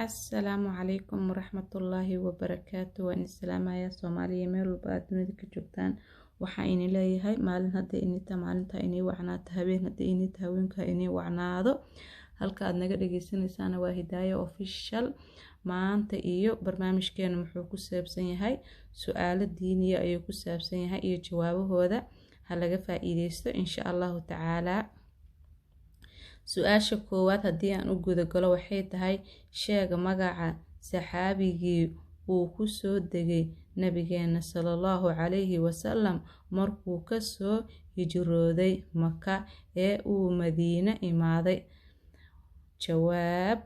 Assalaamu calaykum waraxmatullaahi wabarakaatu. Waan islaamayaa Soomaaliya meel walba aad dunida ka joogtaan. Waxaa ini leeyahay maalin hadday ini tahay, maalinta inii wacnaato, habeen hadday ini tahay, haweenka inii wacnaado. Halka aad naga dhageysanaysaana waa Hidaaya Official. Maanta iyo barnaamijkeena muxuu ku saabsan yahay? Su-aalo diiniya ayuu ku saabsan yahay iyo jawaabahooda. Ha laga faa-iideysto, insha Allahu tacaalaa. Su-aasha koowaad haddii aan u gudagalo waxay tahay: sheega magaca saxaabigii uu kusoo degay nabigeena salallahu calayhi wasalam markuu kasoo hijrooday Maka ee uu Madiine imaaday. Jawaab: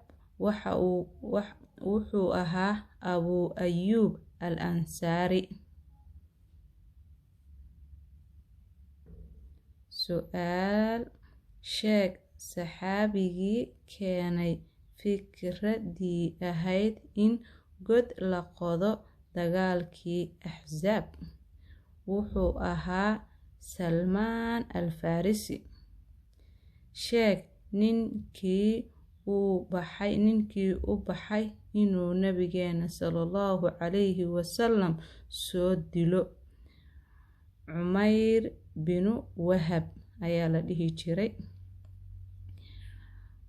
wuxuu ahaa Abuu Ayuub al Ansaari. Su-aal: sheeg saxaabigii keenay fikraddii ahayd in god la qodo dagaalkii Axsaab. Wuxuu ahaa Salmaan al Farisi. Sheeg ninkii u baxay inuu nabigeena salallahu calayhi wasalam soo dilo. Cumayr binu Wahab ayaa la dhihi jiray.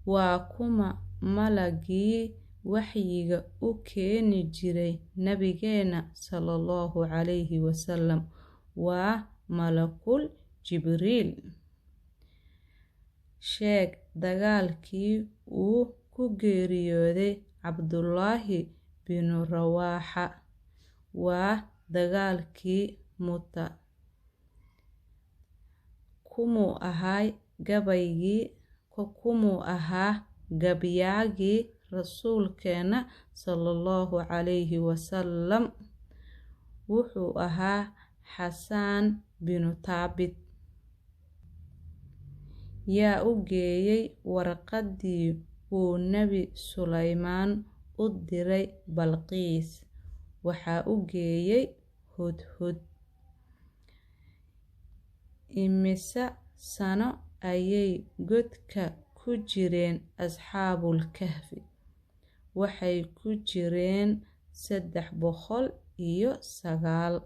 Waa kuma malagii waxyiga u keeni jiray nabigeena salallahu calayhi wasalam? Waa Malakul Jibriil. Sheeg dagaalkii uu ku geeriyooday Cabdullaahi binu Rawaaxa. Waa dagaalkii Muta. Kumuu ahaa gabyaagii rasuulkeena salallahu calayhi wasalam? Wuxuu ahaa Xasaan binu Thaabit. Yaa u geeyay warqaddii uu Nabi Sulaymaan u diray Balqiis? Waxaa u geeyay Hudhud. Immisa sano ayay godka ku jireen Asxaabul Kahfi? Waxay ku jireen 309.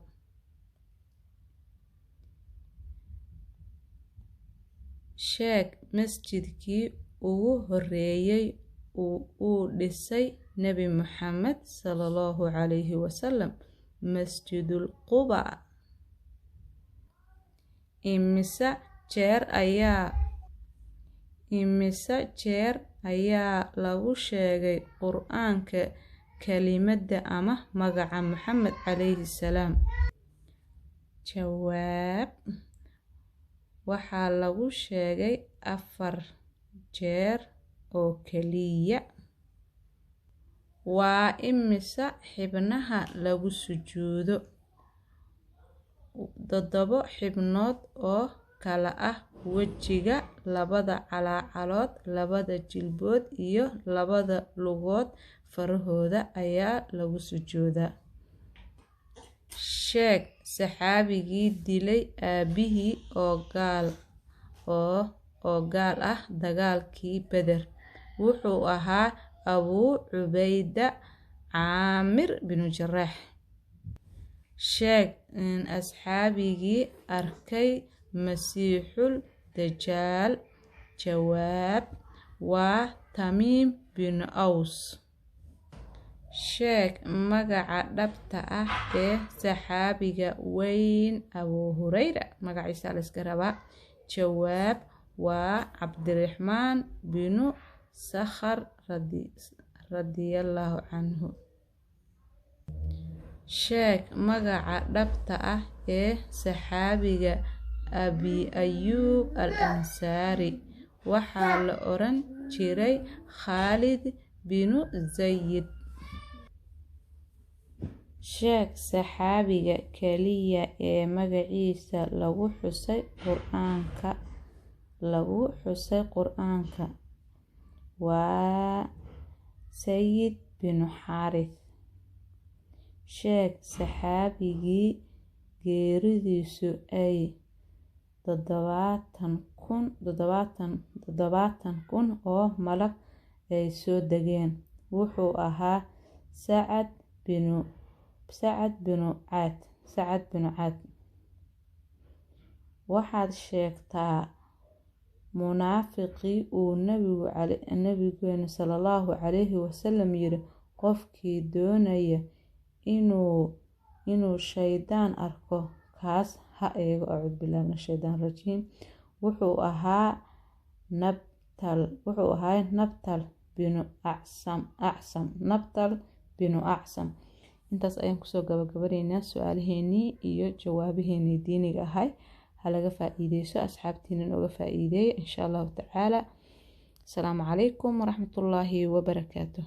Sheeg masjidkii ugu horeeyay uu dhisay Nabi Muxamed salallahu calayhi wasalam? Masjidul Quba. Imise jeer ayaa lagu sheegay Qur-aanka kalimadda ama magaca Muxamed calayhi salaam? Jawaab: waxaa lagu sheegay 4 jeer oo kaliya. Waa imisa xibnaha lagu sujuudo? 7 xibnood oo kala ah wejiga, labada calaacalood, labada jilbood iyo labada lugood farahooda ayaa lagu sujuudaa. Sheeg saxaabigii dilay aabihii oo gaal ah dagaalkii Beder. Wuxuu ahaa Abuu Cubayda Caamir binu Jaraax. Sheeg asxaabigii arkay Masiixul Dajaal. Jawaab: waa Tamiim binu Aws. Sheeg magaca dhabta ah ee saxaabiga weyn Abuu Hureyra, magaciisa la iska rabaa. Jawaab: waa Cabdiraxmaan binu Sakhar radiyallahu canhu. Sheeg magaca dhabta ah ee saxaabiga Abi Ayuub al Ansaari. Waxaa la oran jiray Khaalid binu Zayid. Sheeg saxaabiga kaliya ee magaciisa lagu xusay Qur-aanka. Waa Sayid binu Xaarith. Sheeg saxaabigii geeridiisu ay 70,000 oo malag ay soo degeen. Wuxuu ahaa Sacad binu Caad. Sacad binu Caad. Waxaad sheegtaa munaafiqii uu nabigeenu salaallahu calayhi wasalam yiri: qofkii doonaya inuu shaydaan arko kaas ha eego. Acuudu billahi min ashaytaan rajiim. Wuxuu ahaa Nabtal binu Acsam. Nabtal binu Acsam. Intaas ayaan kusoo gabagabaneynaa su-aalaheenii iyo jawaabaheenii diiniga ahay. Halaga faa-iideyso, asxaabtiinan oga faa-iideeya insha allahu tacaala. Asalaamu calaykum waraxmatullaahi wabarakaatu.